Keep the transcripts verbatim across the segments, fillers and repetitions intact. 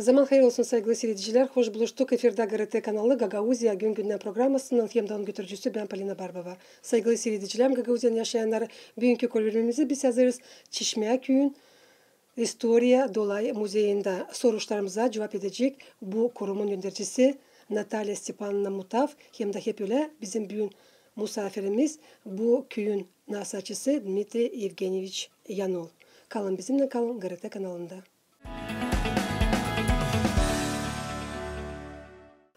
Zaman hayır olsun, saygılı siiredicilär. Hoş buluştuk. Efirdä GRT kanalı, Gagauziya gün-gündän programasının hem dä onun götürücüsü bän, Polina Barbova. Saygılı siiredicilär, Gagauziyanın yaşayannarı, büünkü körülmemizi biz hazırêrız Çişmää küüyün istoriya dolayı muzeyindä. Soruşlarımıza cuvap edecek bu kurumun öndercisi Natalya Stepanovna Mutav, hem dä hep ölä bizim büün musaafirimiz bu küüyün nasaatçısı Dmitriy Evgenyeviç Yanol. Kalın bizimnän, kalın GRT kanalında.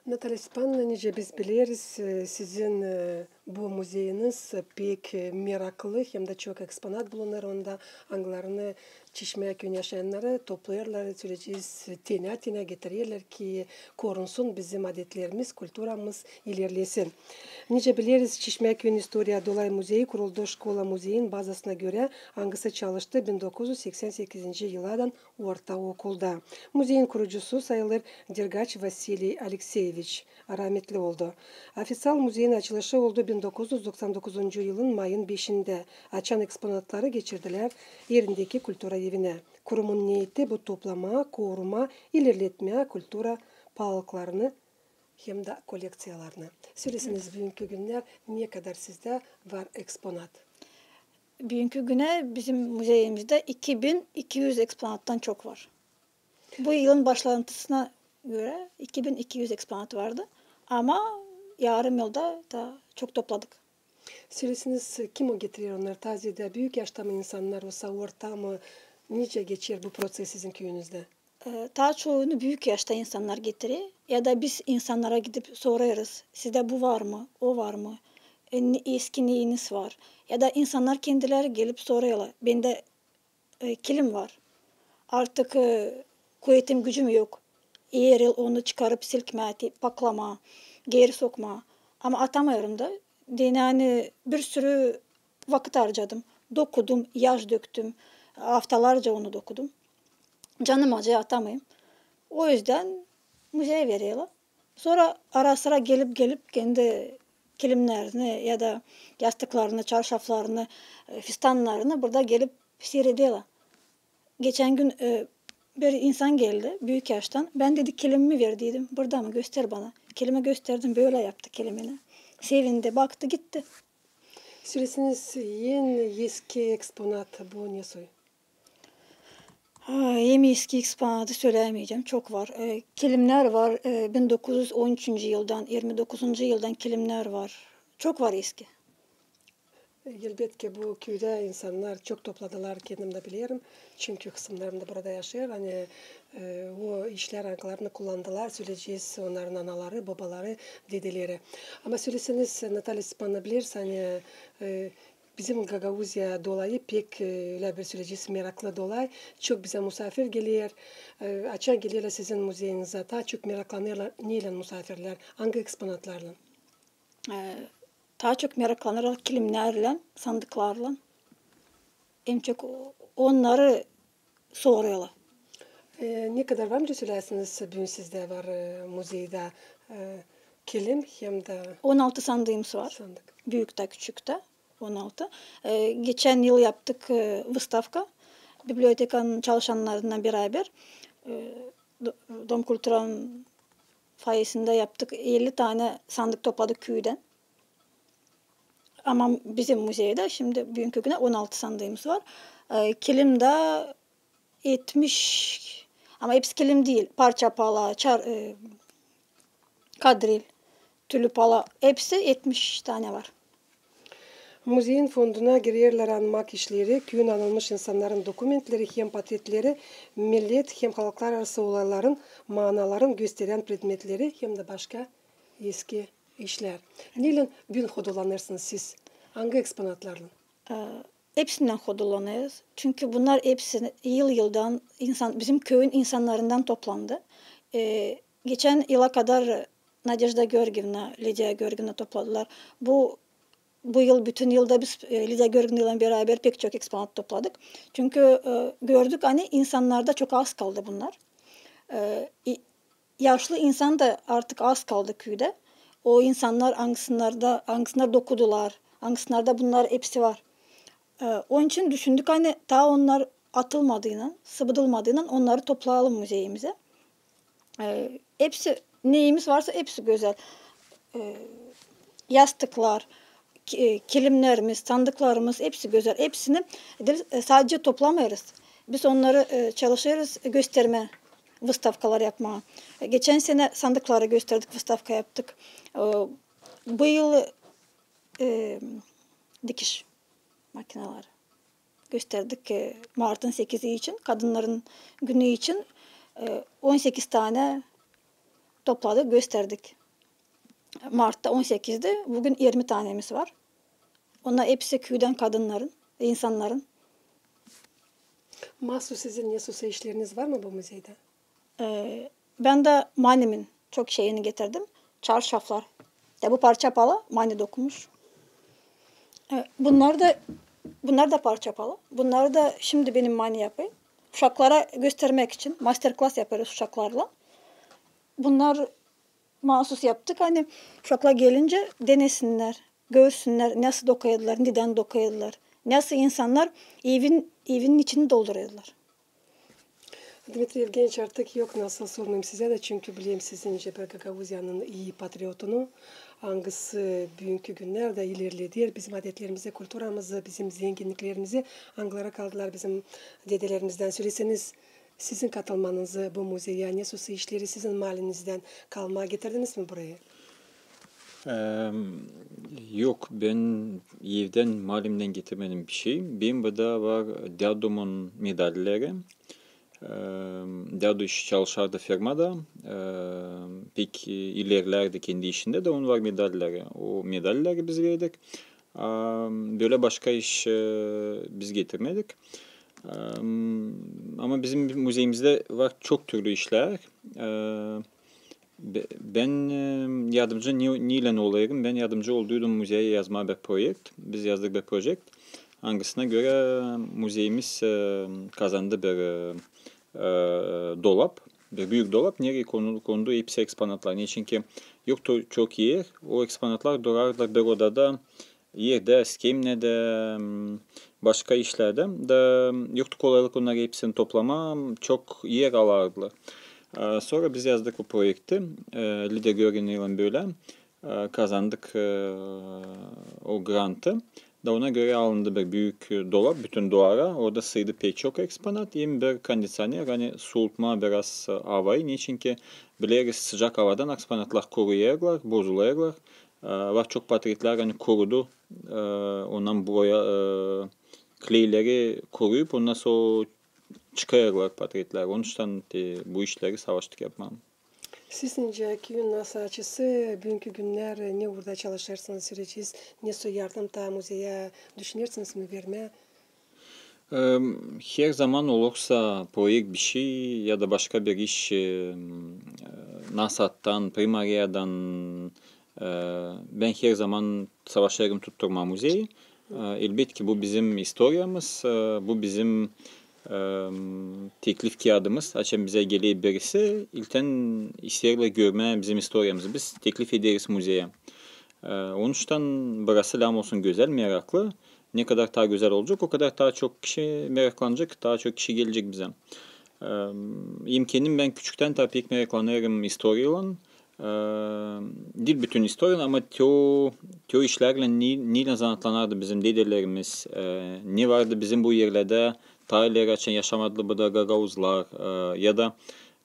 Natalya Stepanovna, nicä biz bileriz, e, sizin, e, bu muzeyiniz pek, e, meraklı, hem dä çok eksponat bulunêr onda, angılarını Çişmää küüyün yaşayannarı toplêêrlar, söleyecez, tenä-tenä getirerlär ki korunsun bizim adetlerimiz, kulturamız ilerlesin. Nicä bileriz, Çişmää küüyün istoriya dolayı muzeyi kuruldu şkola muzeyin bazasına görä, angısı çalıştı bin dokuz üz seksän sekizinci yıladan ortaokulda. Muzeyin kurucusu sayılêr Dergaç Vasiliy Alekseyeviç, raametli oldu. Ofiţial muzeyin açılışı oldu bin dokuz üz doksan dokuzuncu yılın mayın beşindä, açan eksponatları geçirdilär erindeki kultura evinä. Kurumun neeti bu: toplamaa, korumaa, ilerletmää kultura paalılıklarını hem dä kollekţiyalarını. Söleseräniz, büünkü günnär ne kadar sizdä var eksponat? Büünkü günä bizim muzeyimizdä iki bin iki üz eksponattan çok var. Bu yılın başlantısına görä iki bin iki üz eksponat vardı. Ama yarım yılda taa çok topladık. Söleseräniz, kim o getirer onnarı? Taa ziyadä büük yaşta mı insannar, osa orta mı? Nicä geçer bu proţes sizin küüyünüzdä? E, taa çoyunu büük yaşta insannar getirer, ya da biz insannara gidip sorêrız, sizdä bu var mı, o var mı, e, ne, eski neyiniz var? Ya da insannar kendileri gelip sorêrlar. Bendä, e, kilim var. Artık, e, kuvetim, gücüm yok. Er yıl onu çıkarıp silkmää, paklamaa, geeri sokmaa. Ama atamêêrım da, deyni, ani bir sürü vakıt harcadım. Dokudum, yaş döktüm. Aftalarca onu dokudum. Canım acıêr, atamêêrım. O üzdän muzeyä vererlär. Sora ara-sıra gelip-gelip kendi kilimnerini ya da yastıklarını, çarşaflarını, e, fistannarını burada gelip siirederlär. Geçän gün, e, bir insan geldi, büük yaştan. Bän, dedi, kilimimi ver, dedim. Burada mı? Göster bana. Kilimi gösterdim, bölä yaptı kilimini. Sevindi, baktı, gitti. Söleseräniz, en eski eksponat bu ne soy? Ha, en eski eksponatı sölämeyecäm, çok var. E, kilimnär var, e, bin dokuz üz on üçüncü yıldan, irmi dokuzuncu yıldan kilimnär var. Çok var eski. Elbetki, bu küüdä insannar çok topladılar, kendim dä bilerim. Çünkü hısımnarım da burada yaşêêr. Ani, e, o işlär, angılarını kullandılar, söleyecez, onnarın anaları, bobaları, dedeleri. Ama söleseräniz, Natalya Stepanovna, bilersin, ani, e, bizim Gagauziya dolayı pek, e, ölä bir, söleyecez, meraklı dolay. Çok bizä musaafir geler. E, açan gelerlär sizin muzeyiñizä, taa çok meraklanêrlar neylän musaafirlär, angı eksponatlarlan? E, taa çok meraklanêrlar kilimnärlän, sandıklarlan. En çok o-, onnarı sorêrlar. E, ne kadar var, nicä sölärsiniz, büün sizdä var, e, muzeyda, e, kilim hem dä... On altı sandıımız var. Sandık. Büük tä, küçük tä. On altı. E, geçän yıl yaptık, e, выставка. Bibliotekanın çalışannarınnan beraber, e, do-, Dom kulturanın foyesindä yaptık. Elli tanä sandık topladık küüdän. Ama bizim muzeydä şindi büünkü günä on altı sandıımız var. E, kilim dä etmiş, ama hepsi kilim diil, parça pala, çar-, e, kadril, tülü pala, hepsi etmiş tanä var. Muzeyin fonduna girerlär anmak işleri, küüyün anılmış insannarın dokumentleri hem potretleri, millet hem halklararası olayların maanaların gösterän predmetleri hem dä başka eski işlär. Neylän büün hodollanêrsınız siz? Angı eksponatlarlan? E, hepsinnän hodollanêrız. Çünkü bunnar hepsi yıl-yıldan insan, bizim küüyün insannarından toplandı. E, geçän yıla kadar Nadejda Georgievna, Lidiya Georgievna topladılar. Bu, bu yıl bütün yılda biz, e, Lidiya Georgievnaylan beraber pek çok eksponat topladık. Çünkü, e, gördük, ani insannarda çok az kaldı bunnar. E, i-, yaşlı insan da artık az kaldı küüdä. O insannar, angısınnar da, angısınnar dokudular, angısınnar da bunnar hepsi var. E, onun için düşündük, ani taa onnar atılmadıynan, sıbıdılmadıynan onnarı toplayalım muzeyimizä. E, hepsi, neyimiz varsa hepsi gözäl. E, yastıklar, ki-, e, kilimnerimiz, sandıklarımız hepsi gözäl. Hepsini diil, e, sadecä toplamêêrız. Biz onnarı, e, çalışêrız göstermää, выставкалар yapmaa. E, geçän senä sandıkları gösterdik, выставка yaptık. E, bu yıl, e, dikiş makinaları gösterdik, e, martın sekizi için, kadınnarın günü için, e, on sekiz tanä topladık, gösterdik. Martta on sekizdi, büün irmi tanemiz var. Onnar hepsi küüdän kadınnarın, insannarın. Maasuz sizin nesosa işleriniz var mı bu müzeydä? E, bän dä Manimin çok şeyini getirdim. Çarşaflar. Ya bu parça pala, Mani dokumuş. E, bunnar da, bunnar da parça pala. Bunnar da şindi benim Mani yapêr. Uşaklara göstermäk için master-klass yapêrız uşaklarlan. Bunnar maasuz yaptık, ani uşaklar gelincä denesinnär, görsünnär, nasıl dokuyêrlar, nedän dokuyêrlar, nasıl insannar evin, evin içini doldurêrlar. Dmitriy Evgeniç, artık yok nasıl sormayım sizä dä, çünkü bilerim sizi nicä bir Gagauziyanın ii patriotunu, angısı büünkü günnerdä ilerleder bizim adetlerimizi, kulturamızı, bizim zenginniklerimizi, angıları kaldılar bizim dedelerimizden. Söleseniz, sizin katılmanızı bu müzeyä, nesosa işleri sizin maalenizdän kalma getirdiniz mi buraya? Em, yok, bän evdän, maalemdän getirmedim bişey. Benim burada var dädumun medalleri. Em, dädu işi çalışardı firmada. Em, pek ilerlärdi kendi işindä dä, onun var medalleri. O medalleri biz verdik. Am, bölä başka iş, e, biz getirmedik. Am, ama bizim müzeyimizdä var çok türlü işlär. E, be-, bän, e, yardımcı ne-, neylän olêrım? Bän yardımcı olduydum müzeyä yazmaa bir proekt. Biz yazdık bir proekt, angısına görä müzeyimiz, e, kazandı bir, e, e, dolap. Bir büük dolap, nereyi konu-, kondu hepsi eksponatlar. Neçinki yoktu çok er, o eksponatlar durardılar bir odada, erdä, skemnedä, m, başka işlerdä. Da yoktu kolaylık onnarı hepsini toplamaa, çok er alardılar. E, sora biz yazdık o proekti, e, Lida Görgin ile bölä, e, kazandık, e, o grantı. Da ona görä alındı bir büük, e, dolap, bütün duvara. Orada sıydı pek çok eksponat, hem bir kondiţioner, ani suutmaa biraz, e, avayı. Neçinki bileriz, sıcak avadan eksponatlar kuruyêrlar, bozulêrlar. E, var çok portretlär, ani kurudu, e, ondan boya, e, kleyleri kuruyup, ondan sora çıkêrlar portretlär. Onuştan te bu işleri savaştık yapmaa. Siz nicä küüyün nasaaçısı, büünkü günner ne uurda çalışêrsınız, söleyecez, nesoy yardım taa müzeyä düşünersiniz mi vermää? Em, her zaman olursa proekt bişey ya da başka bir iş, em, e, nasaattan, primariyadan, e, bän her zaman savaşêrım tutturmaa müzeyi. E, elbetki, bu bizim istoriyamız, e, bu bizim, em, teklif kiyadımız. Açan bizä geler birisi, ilktän isteerlär görmää bizim istoriyamızı. Biz teklif ederiz müzeyä. E, onuştan burası lääzım olsun gözäl, meraklı. Ne kadar taa gözäl olacek, o kadar taa çok kişi meraklanacek, taa çok kişi gelecek bizä. Em, hem kendim bän küçüktän taa pek meraklanêrım istoriyaylan. E, diil bütün istoriyanı, ama te o, te o işlärlän ne, neylän zanaatlanardı bizim dedelerimiz, e, ne vardı bizim bu erlerdä taa ileri, açan yaşamadılar burada gagauzlar, e, ya da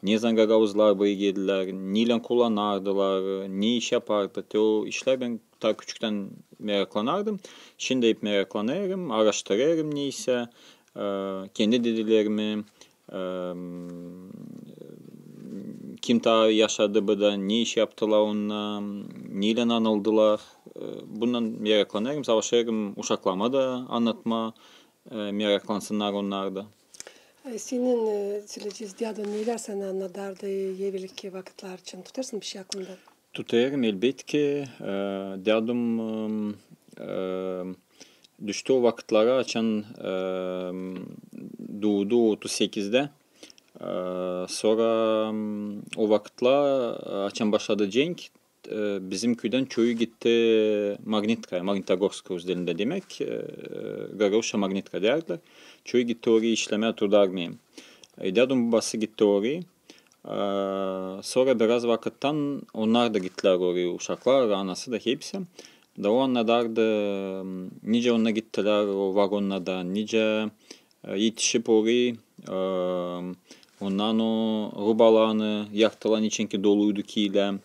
nezaman gagauzlar buraya geldilär, neylän kullanardılar, ne iş yapardı. Te o işlär bän taa küçüktän meraklanardım. Şindi hep meraklanêrım, araştırêrım neysä, e, kendi dedelerimi, e, kim taa yaşadı burada, ne iş yaptılar onnar, neylän anıldılar. E, bundan meraklanêrım, savaşêrım uşaklarıma da annatmaa, e, meraklansınnar onnar da. E, senin, e, söleyecez, dädun neylär sänä annadardı evelki vakıtlar için? Tutêrsın bişey aklında? Tutêrım, elbetki. E, dädum, e, e, düştü o vakıtlara, açan, e, duudu otuz sekizdä. E, sora, m, o vakıtlar, e, açan başladı cenk, e, bizim küüdän çoyu gitti Magnitkaya, Magnitogorsk rus dilindä demäk, e, Gagauzça Magnitka deerlär. Çoyu gitti orayı işlemää, trudarmiyaya. E, dädum bubası gitti orayı. Ee, sora biraz vakıttan onnar da gittilär oraya, uşaklar, anası da hepsi. Da o annadardı, nicä onnar gittilär o vagonnardan, nicä, e, etişip oraya, e, ondan o rubalarını yaktılar, neçinki doluydu kiilä.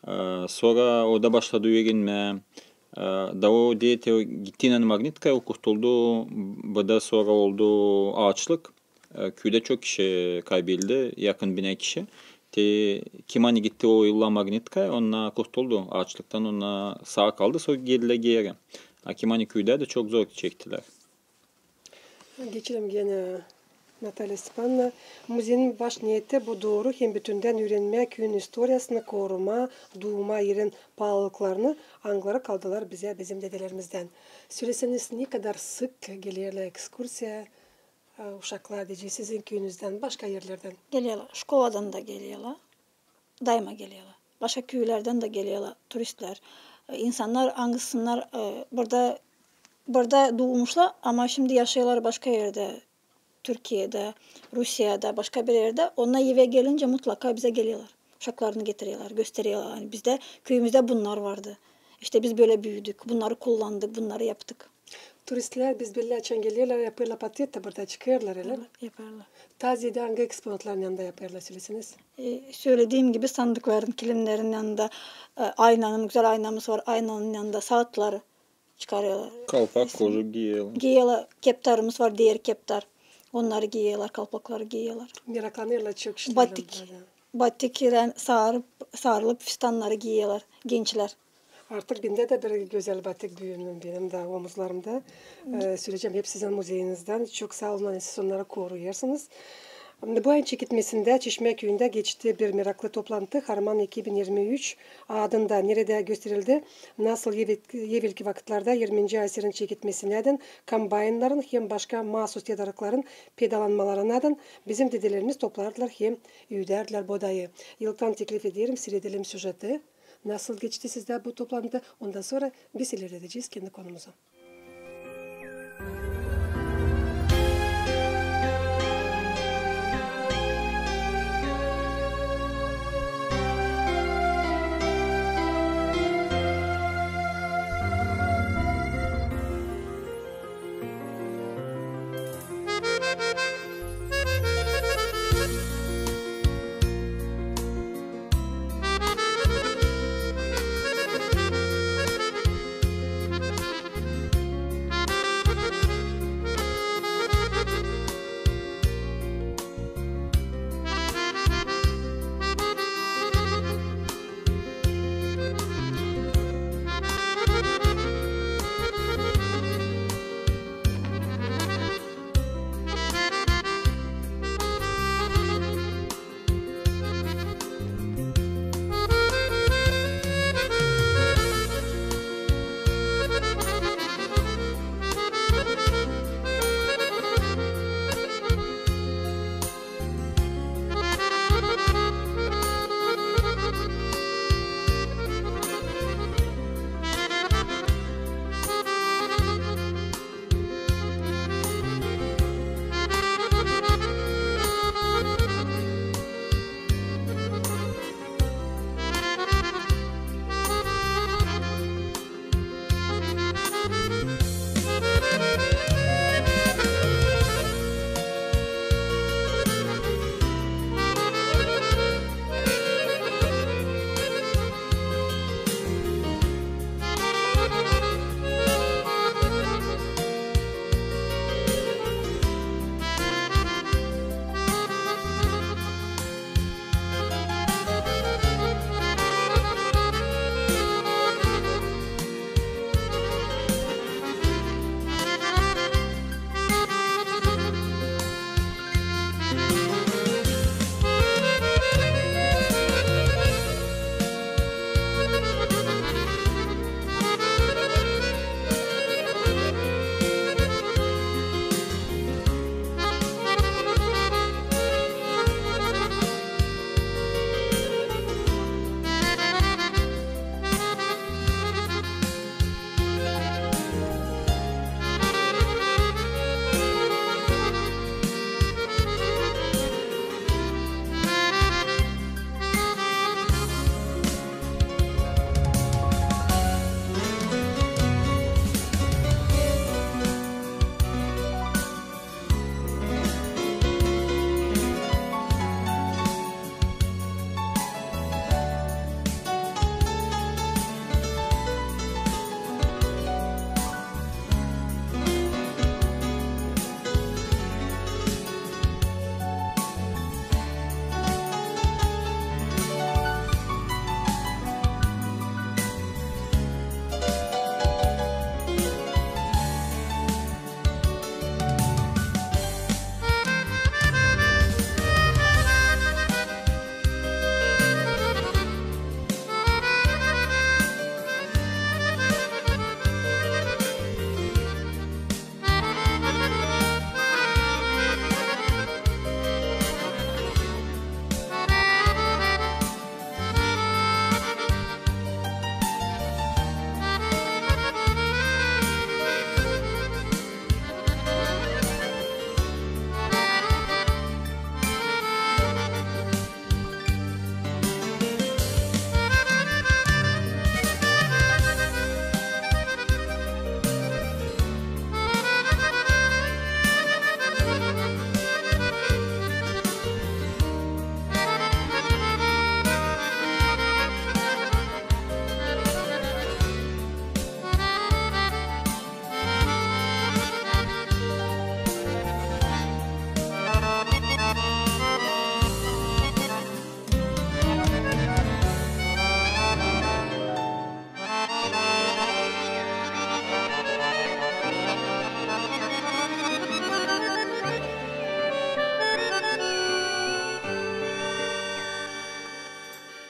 E, sora o da başladı üürenmää. E, da o deyni gittiynän Magnitkaya, o kurtuldu, burada sora oldu aaçlık. E, küüdä çok kişi kaybeldi, yakın binä kişi. Te kim ani gitti o yıllar Magnitkaya, onnar kurtuldu aaçlıktan, onnar saa kaldı, sora geldilär geeri. A kim ani küüdä dä çok zor çektilär. Geçelim genä, Natalya Stepanovna. Muzeyin baş neeti bu dooru hem bütündän üürenmää küüyün istoriyasını, korumaa duuma erin paalılıklarını, angıları kaldılar bizä bizim dedelerimizdän. Söleseniz, ne kadar sık gelerlär ekskursiya, e, uşaklar deyecek, sizin küüyünüzdän, başka erlerdän? Gelerlär, şkoladan da gelerlär. Daima gelerlär. Başka küülerdän dä gelerlär turistlär. E, insannar, angısınnar, e, burada, burada duumuşlar, ama şindi yaşêêrlar başka erdä. Türkiyedä, Rusiyada, başka bir erdä. Onnar evä gelincä mutlaka bizä gelerlär. Uşaklarını getirerlär, göstererlär. Ani bizdä, küüyümüzdä bunnar vardı. İştä biz bölä büüdük, bunnarı kullandık, bunnarı yaptık. Turistlär, biz bellä, açan gelerlär, yapêrlar portret dä burada, çıkêrlar, ölä mi? Evet, yapêrlar. Taziyada angı eksponatların yanında yapêrlar, söleseniz? E, sölediim gibi, sandıkların, kilimnerin yanında, e, aynanın, gözäl aynamız var, aynanın yanında saatları çıkarêrlar. Kalpak, kožuk giyelim. Giyelim, keptarımız var, deer keptar. Onnarı giyelim, kalpakları giyelim. Meraklanêrlar çok işlärlän. Batik. Batik ilän sarılıp, sarılıp fistannarı giyelim gençlär. Artık bendä dä bir gözäl batik büünü benim dä omuzlarımda. E, söleyecäm hep sizin muzeyinizdän. Çok saa olun, ani siz onnarı koruyêrsınız. Bu ayın çeketmesindä Çeşmä küüyündä geçti bir meraklı toplantı, Harman iki bin irmi üç adında, neredä gösterildi, nasıl evel-, evelki vakıtlarda irminci asirin çeketmesinädän kombaynnarın hem başka maasuz tedarıkların pedalanmalarınnan bizim dedelerimiz toplardılar hem üüdärdilär bodayı. İlk teklif ederim, siiredelim süjeti. Nasıl geçti sizdä bu toplantı? Ondan sora biz ilerledecez kendi konumuzu.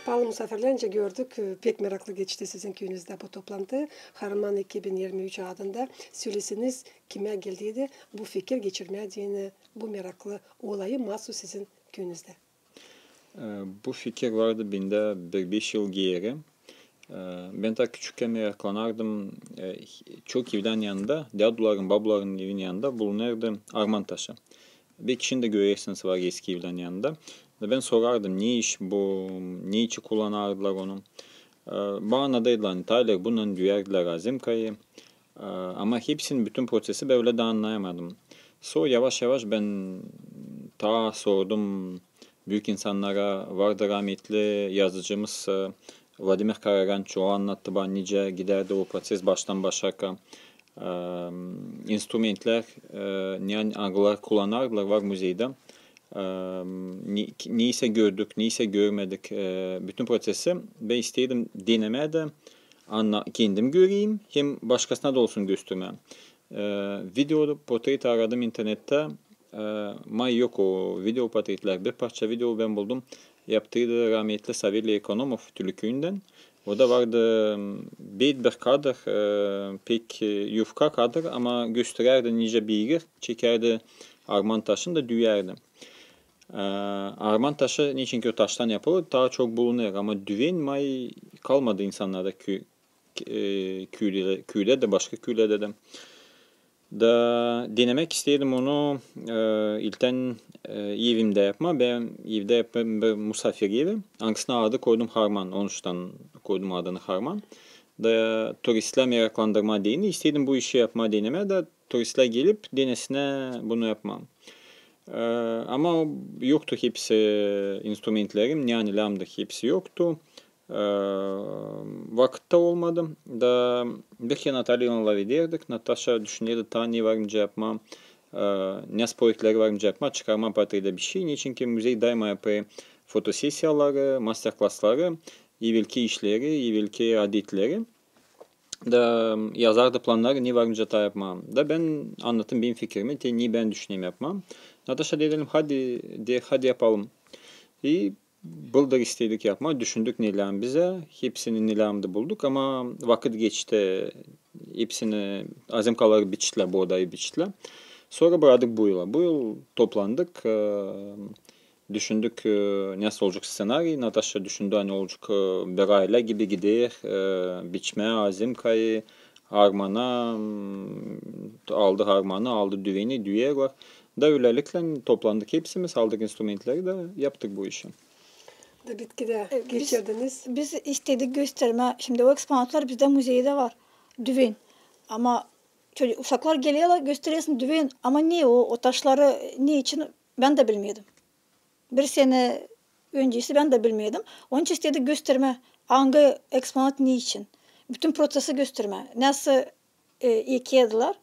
Paalı musaafirlär, nicä gördük, e, pek meraklı geçti sizin küüyünüzdä bu toplantı. Harman iki bin irmi üç adında. Söleseniz, kimä geldiydi bu fikir geçirmää deyni bu meraklı olayı maasuz sizin küüyünüzdä? E, bu fikir vardı bendä bir beş yıl geeri. E, bän taa küçükkän meraklanardım, e, çok evlän yanında, däduların, babuların evin yanında bulunêrdı arman taşı. Beki şindi dä görersiniz, var eski evlän yanında. Da bän sorardım, ne iş bu, ne için kullanardılar onu. E, bana da dediler, ani Tayler, bununnan düüyärdilär azimkayı. E, ama hepsini, bütün prosesi bölä dä annayamadım. Sora yavaş-yavaş bän taa sordum büük insannara, vardı raametli yazıcımız, e, Vladimir Karaganç, o annattı bana, nicä gidärdi o proses baştan-başa. E, instrumentlär, e, ne angıları kullanardılar, var muzeydä. E, ne, ne isä gördük, ne isä görmedik. E, bütün prosesi bän isteerdim denemää dä, anna-, kendim göreyim, hem başkasına da olsun göstermää. E, video portreti aradım internettä. E, ama yok o video portretlär. Bir parça video bän buldum. Yaptıydı raametli Savelya Ekonomov Tülüküüyündän. O da vardı, m, beet bir kadr, e, pek, e, yufka kadr, ama gösterärdi, nicä biiri çekärdi arman taşını da düüyärdi. E, arman taşı, neçin ki o taştan yapılı, taa çok bulunêr, ama düven may kalmadı insannarda kü-, e, küüdä, küüdä dä, başka küülerdä dä. Da denemäk isteerdim onu, e, ilktän, e, evimdä yapmaa. Bän evdä yapêrım bir musaafir evi. Angısına adı koydum Harman. Onuştan koydum adını Harman. Da turistlär meraklandırmaa deyni isteerdim bu işi yapmaa, denemää, da turistlär gelip denesinär bunu yapmaa. E, ama yoktu hepsi instrumentlerim, ne ani läämdı, hepsi yoktu. E, vakıt ta olmadı. Da bir kerä Natalyalan lafedärdik. Nataşa düşünärdi, taa ne var nicä yapmaa, e, ne proektleri var nicä yapmaa, çıkarmaa portretä bişey. Neçin ki muzey daima yapêr fotosesiyaları, master-klasları, evelki işleri, evelki adetleri. Da yazardı plannarı, ne var nicä taa yapmaa. Da bän annaddım benim fikirimi, te ne bän düşünerim yapmaa. Nataşa deerim, hadi, deer, hadi yapalım. İ bıldır istedik yapmaa, düşündük, ne lääm bizä, hepsini, ne läämdı, bulduk, ama vakıt geçti, hepsini, azimkaları biçtilär, boodayı biçtilär. Sora braktık bu yıla. Bu yıl toplandık, e, düşündük, e, nasıl olacek sţenariy. Nataşa düşündü, ani olacek, e, bir aylä gibi gider, e, biçmää azimkayı, armanı, m, aldı armanı, aldı düveni, düüyärlär. Da ölelikle toplandık hepsimiz, aldık instrumentleri da yaptık bu işi. Da bitkidä geçirdiniz. E, biz, biz istedik göstermää. Şindi o eksponatlar bizdä muzeydä var. Düven. Ama çocuk, uşaklar gelerlär, gösteresin düven. Ama ne o, o taşları ne için, bän dä bilmedim. Bir sene öncesi bän dä bilmedim. Onun için istedik göstermää, angı eksponat ne için. Bütün prosesi göstermää. Nasıl, e, ekärlär.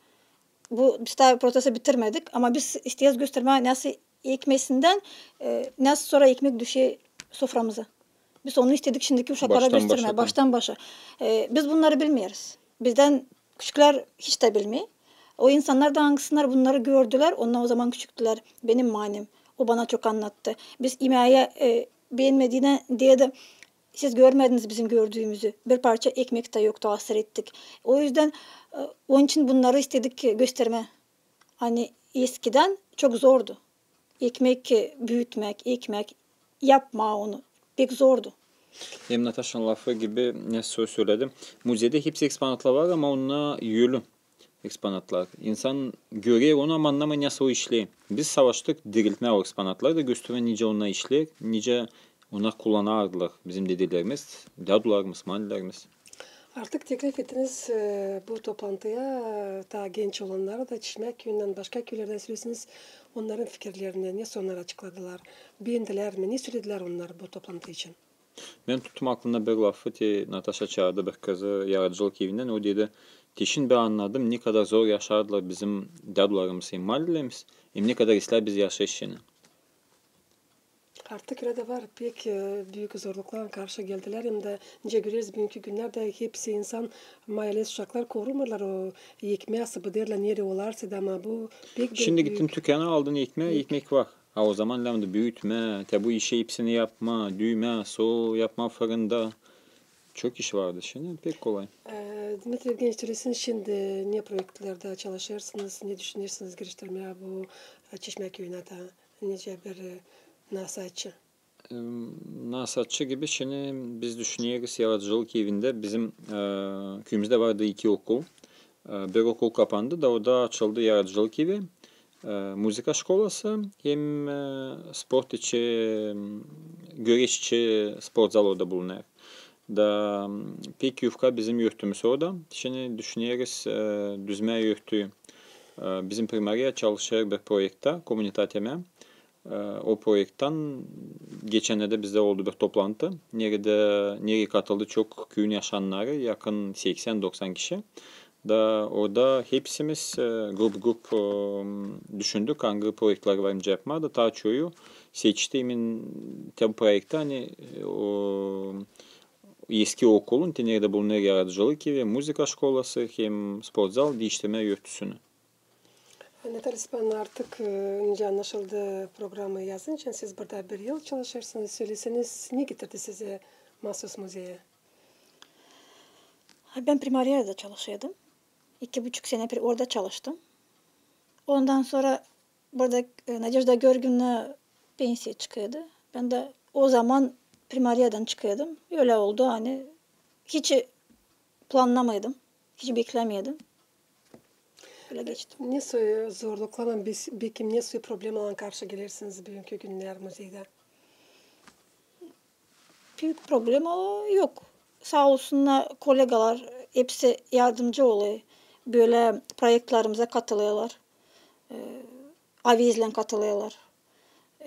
Bu, biz taa prosesi bitirmedik, ama biz isteeriz göstermää, nasıl ekmesindän, e, nasıl sora ekmek düşer soframıza. Biz onu istedik şindiki uşaklara göstermää, baştan-başa. E, biz bunnarı bilmeeriz. Bizdän küçüklär hiç tä bilmeer. O insannar da, angısınnar bunnarı gördülär, onnar o zaman küçüktülär. Benim manem, o bana çok annattı. Biz imeyi, e, beenmediynän deerdi, siz görmediniz bizim gördüümüzü. Bir parça ekmek tä yoktu, asır ettik. O üzdän, e, onun için bunnarı istedik göstermää. Ani eskidän çok zordu. Ekmek, e, büütmäk, ekmäk, yapmaa onu. Pek zordu. Hem Nataşanın lafı gibi, ne sö-, söledi. Muzeyda hepsi eksponatlar var, ama onnar ölü eksponatlar. İnsan görer onu, ama annamêêr, nasıl o işleer. Biz savaştık diriltmää o eksponatları da göstermää, nicä onnar işleer, nicä onnar kullanardılar bizim dedelerimiz, dädularımız, manilerimiz. Artık teklif ettiniz, e, bu toplantıya, e, taa genç olannarı da Çişmää küüyündän, başka küülerdän söleseniz, onnarın fikirlerini, ne sä onnar açıkladılar, beendilär mi, ne söledilär onnar bu toplantı için? Bän tuttum aklımda bir lafı, te Nataşa çaardı bir kızı yaradıcılık evindän, o dedi, te şindi bän annadım, ne kadar zor yaşardılar bizim dädularımız hem manilerimiz, hem ne kadar islää biz yaşayış için. Artık ölä dä var, pek, e, büük zorluklarlan karşı geldilär, hem dä, nicä göreriz, büünkü günnerdä hepsi insan, maaleş, uşaklar korumêêrlar o ekmää, sıbıdêrlar, neredä olarsa da, ama bu pek bir... Şindi gittin tükana, aldın ekmää, ekmek var. A o zaman lääzımdı büütmää, te bu işi hepsini yapmaa, düümää, sor yapmaa fırında. Çok iş vardı, şindi pek kolay. E, Dmitriy Evgeniç, sölesin, şindi ne proektlerdä çalışêrsınız, ne düşünersiniz giriştirmää bu, e, Çeşmä küüyünä da, nicä bir, e, nasaatçı? E, nasaatçı gibi şindi biz düşüneriz yaradıcılık evindä. Bizim, e, küüyümüzdä vardı iki okul. E, bir okul kapandı da, orada açıldı yaradıcılık evi, e, muzıka şkolası hem, e, sport için, göreş için sportzal orada bulunêr. Da, m, pek yufka bizim örtümüz orada. Şindi düşüneriz, e, düzmää örtüyü. E, bizim primariya çalışêr bir proektä, Comunitate mea. E, o proekttän geçennerdä bizdä oldu bir toplantı. Neredä, nereyi katıldı çok küüyün yaşayannarı, yakın seksän-doksan kişi. Da orada hepsimiz, e, grup-grup, e, düşündük, angı proektleri var nicä yapmaa da, taa çoyu seçti imin te bu proektä, ani, e, o eski okulun, te neredä bulunêr yaradıcılık evi, muzıka şkolası hem sportzal, diiştirmää örtüsünü. Natalya Stepanovna, artık, e, nicä annaşıldı, programayı yazınca siz burada bir yıl çalışêrsınız. Söleseniz, ne getirdi sizi maasuz muzeyä? Ha, bän primariyada çalışıyordum. İki buçuk senä bir orada çalıştım. Ondan sora burada, e, Nadejda Georgievna pensiya çıkıyordu. Bän dä o zaman primariyadan çıkıyordum. Ölä oldu, ani hiç planlamıyordum, hiç beklämiyordum. Ölä geçti. Ne soy zorluklarlan, bes-, bekim ne soy problemalarlan karşı gelersiniz büünkü günnär muzeydä? Bir problema yok. Saa olsunnar, kollegalar hepsi yardımcı oluyor. Bölä proektlerimizä katılıyorlar. E, avezlän katılıyorlar.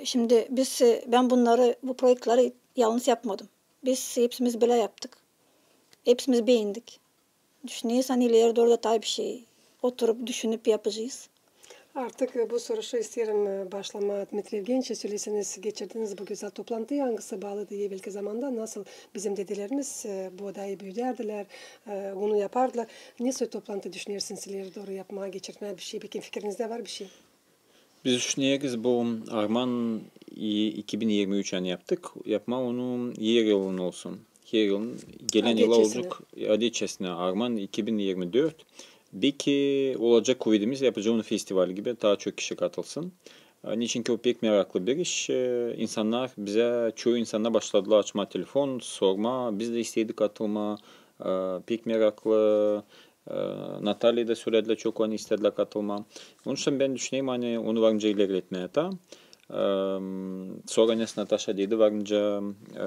Şindi biz, e, bän bunnarı, bu proektleri yalnız yapmadım. Biz hepsimiz bölä yaptık. Hepsimiz beendik. Düşüneriz, ani ileri dooru da taa bir şey oturup düşünüp yapacez. Artık, e, bu soruşu isteerim, e, başlamaa. Dmitriy Evgeniç, söleseniz, geçirdiniz bu gözäl toplantıyı, angısı baalıydı evelki zamanda, nasıl bizim dedelerimiz, e, boodayı büüdärdilär, e, unu yapardılar. Ne soy toplantı düşünersiniz ileri dooru yapmaa, geçirtmää bir şey? Bekim fikirinizdä var bir şey? Biz düşüneriz, bu Arman i-, iki bin irmi üç, ani yaptık, yapmaa onu her yılın olsun. Her yılın, gelän yıla olacek adetçesinä Arman iki bin irmi dört. Beki olacek kuvedimiz, yapacez onu festival gibi, taa çok kişi katılsın. E, niçinki o pek meraklı bir iş. E, insannar bizä, çoyu insannar başladılar açmaa telefon, sormaa, biz dä isteerdik katılmaa. E, pek meraklı. E, Natalya da söledi, çok, ani isteerlär katılmaa. Onun için bän düşünerim, ani onu var nicä ilerletmää taa. E, sora nesä Nataşa dedi, var nicä, e,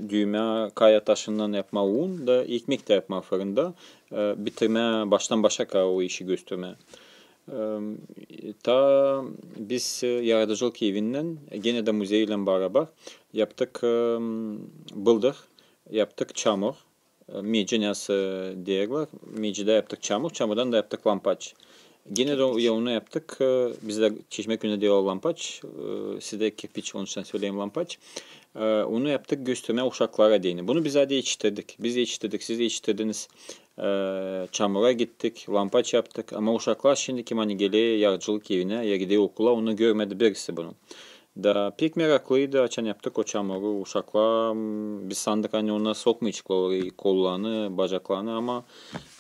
düümää kaya taşından yapmaa un da ekmek dä yapmaa fırında, e, bitirmää baştan başa ka o işi göstermää. E, taa biz, e, yaradıcılık evinnän, genä dä muzeylän barabar yaptık, e, bıldır, yaptık çamur, e, meci, nasıl deerlär, mecidän yaptık çamur, çamurdan da yaptık lampaç. Genä dä onu yaptık, e, bizdä Çeşmä küüyündä deerlär lampaç, e, sizdä kirpiç, onun için söleerim lampaç. E, onu yaptık göstermää uşaklara deyni. Bunu biz dä etiştirdik, biz etiştirdik, siz etiştirdiniz. E, çamura gittik, lampaç yaptık. Ama uşaklar şindi, kim ani geler yaradıcılık evinä ya gider okula, onu görmedi birisi bunu. Da pek meraklıydı, açan yaptık o çamuru, uşaklar, m, biz sandık, ani onnar sokmayaceklar orayı kollarını, bacaklarını, ama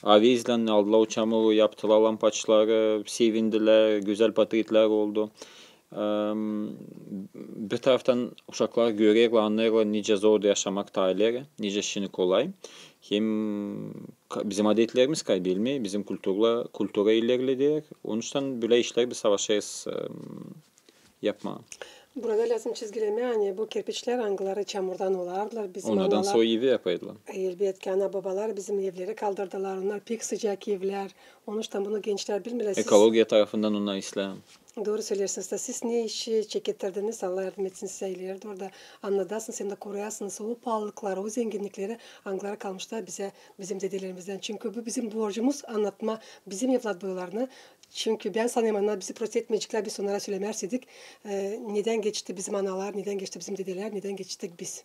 avezlän aldılar o çamuru, yaptılar lampaçları, sevindilär, gözäl portretlär oldu. Em, bir taraftan uşaklar görerlär, annêêrlar, nicä zordu yaşamak taa ileri, nicä şindi kolay. Hem ka-, bizim adetlerimiz kaybolmêêr, bizim kultura, kultura ilerleder. Onuştan bölä işleri biz savaşêrız, em, yapmaa. Burada lääzım çizgilemää, ani bu kirpiçlär, angıları çamurdan olardılar, bizim analar. Onlardan sora evi yapêrdılar. Elbetki, ana-bobalar bizim evleri kaldırdılar, onnar pek sıcak evlär. Onuştan bunu gençlär bilmeerlär. Siz ekologiya tarafından onnar islää. Dooru söleersiniz. Da siz ne işi çekettirdiniz, Allah yardım etsin sizä, ileri dooru da annadasınız hem dä koruyasınız o paalılıkları, o zenginnikleri, angıları kalmış da bizä, bizim dedelerimizdän. Çünkü bu bizim borcumuz annatmaa bizim evlatboylarına. Çünkü bän sanêrım, onnar bizi prost etmeyeceklär, biz onnara sölemärsäydäk, e, nedän geçti bizim analar, nedän geçti bizim dedelär, nedän geçtik biz.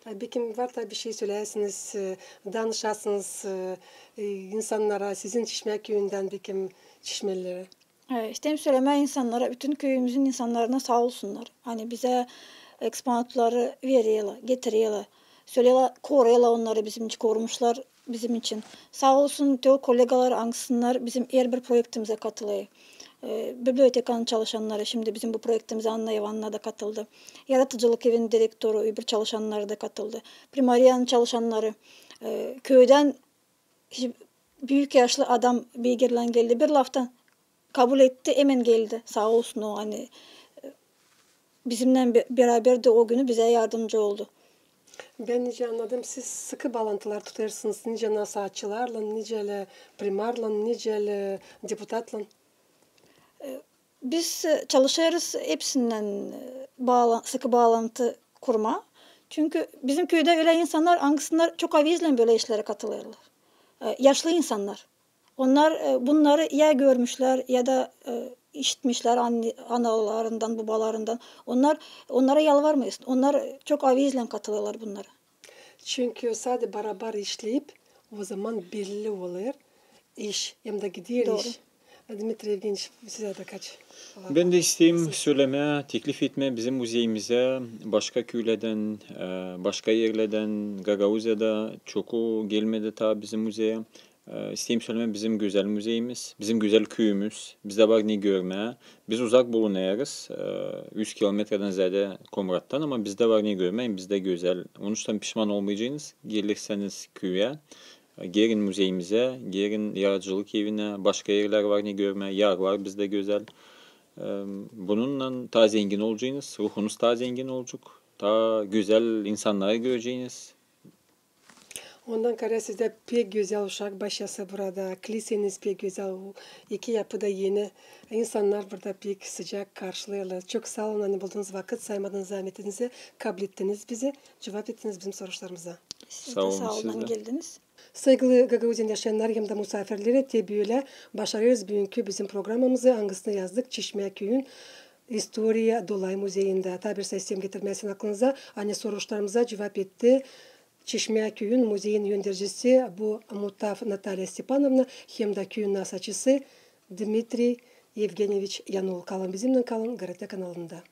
E, bekim var da bir şey söleyäsiniz, e, danışasınız, e, e, insannara, sizin Çeşmä küüyündän, bekim, çeşmelilere. E, isteerim sölemää insannara, bütün küüyümüzün insannarına saa olsunnar. Ani bizä eksponatları vererlär, getirerlär. Söleyerlär, koruyêrlar onnarı bizim için, korumuşlar bizim için. Saa olsun te o kollegalar, angısınnar bizim herbir proektimizä katılêr. E, bibliotekanın çalışannarı, şindi bizim bu proektimizä Anna İvanna da katıldı. Yaradıcılık evinin direktoru, öbür çalışannarı da katıldı. Primariyanın çalışannarı, e, küüdän büük yaşlı adam Beygirlän geldi. Bir laftan kabul etti, hemen geldi. Saa olsun o, ani, e, bizimnän be-, beraber dä o günü bizä yardımcı oldu. Bän nicä annadım, siz sıkı baalantılar tutêrsınız nicä nasaatçılarlan, nicä lä primarlan, nicä lä deputatlan. E, biz, e, çalışêrız hepsindän, e, baala-, sıkı baalantı kurmaa. Çünkü bizim küüdä ölä insannar, angısınnar çok avezlän bölä işlerä katılêrlar. E, yaşlı insannar. Onnar, e, bunnarı ya görmüşlär, ya da, e, işitmişlär anne-, analarından, bubalarından. Onnar, onnara yalvarmêêrsın. Onnar çok avezlän katılêrlar bunnara. Çünkü sade barabar işleyip, o zaman belli olêr iş, hem dä gider iş. Dimitriy Evgeniç, sizä dä kaç laf. Bän dä isteerim sölemää, teklif etmää bizim muzeyimizä başka küülerdän, e, başka erlerdän, Gagauziyada çoku gelmedi taa bizim muzeyä. E, isteerim sölemää, bizim gözäl muzeyimiz, bizim gözäl küüyümüz, bizdä var ne görmää. Biz uzak bulunêrız, e, üz kilometredän zäädä Komrattan, ama bizdä var ne görmää, bizdä gözäl. Onuştan pişman olmayacanız, gelirseniz küüyä. Gelin muzeyimizä, gelin yaradıcılık evinä, başka erlär var ne görmää, yarlar bizdä gözäl. E, bununnan taa zengin olacanız, ruhunuz taa zengin olacek, taa gözäl insannarı göreceniz. Ondan kaarä sizdä pek gözäl uşak başçası burada, kliseniz pek gözäl, iki yapı da eni. İnsannar burada pek sıcak karşılêêrlar. Çok saa olun, ani buldunuz vakıt, saymadınız zaametinizi, kablettiniz bizi, cuvap ettiniz bizim soruşlarımıza. Siz dä saa olun, ani geldiniz. Saygılı Gagauziyanın yaşayannar hem dä musaafirleri, te bölä başarêrız büünkü bizim programamızı, angısını yazdık Çeşmä küüyün istoriya dolay muzeyindä. Taa bir şey isteerim getirmää sizin aklınıza, ani soruşlarımıza cuvap etti Çeşmä küüyün muzeyin öndercisi, bu mutav Natalya Stepanovna, hem dä küüyün nasaatçısı Dmitriy Evgenyeviç Yanul. Kalın bizimnän, kalın GRT kanalında.